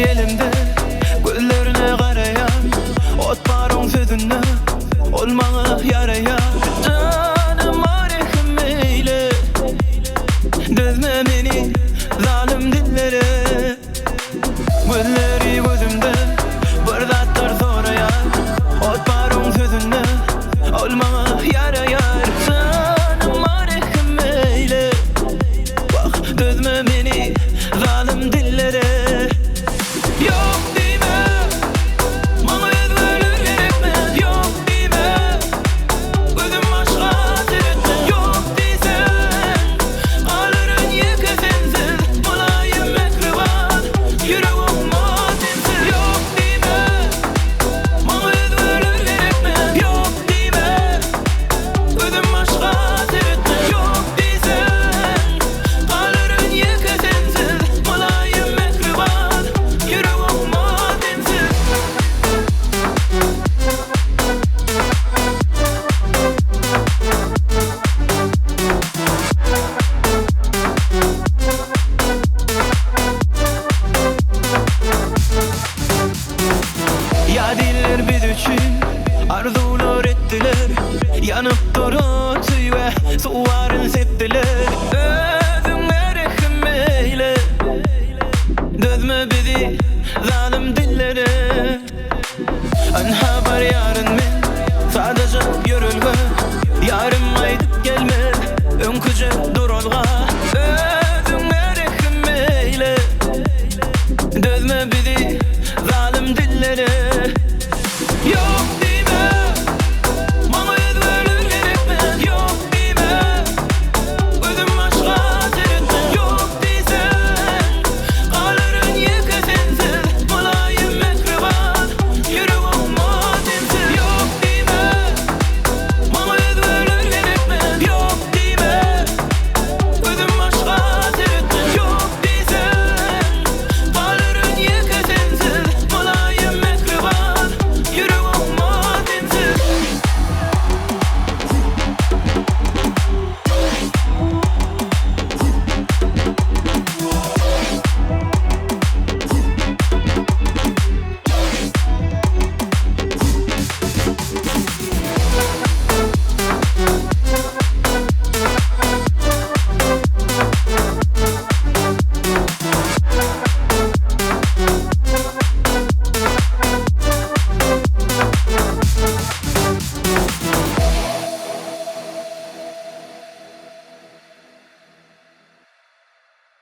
elimde, gözlerine garaýan. Ot bar oň sözünde, ol maňa ýaraýar. Janyma rehim eýle, dözme meni zalym dillere. Gözleri gözümde, bir zatlar soraýar. Ot bar oň sözünde, ol maňa ýaraýar. Janyma rehim eýle, wah, dözme meni zalym dillere. Ýok!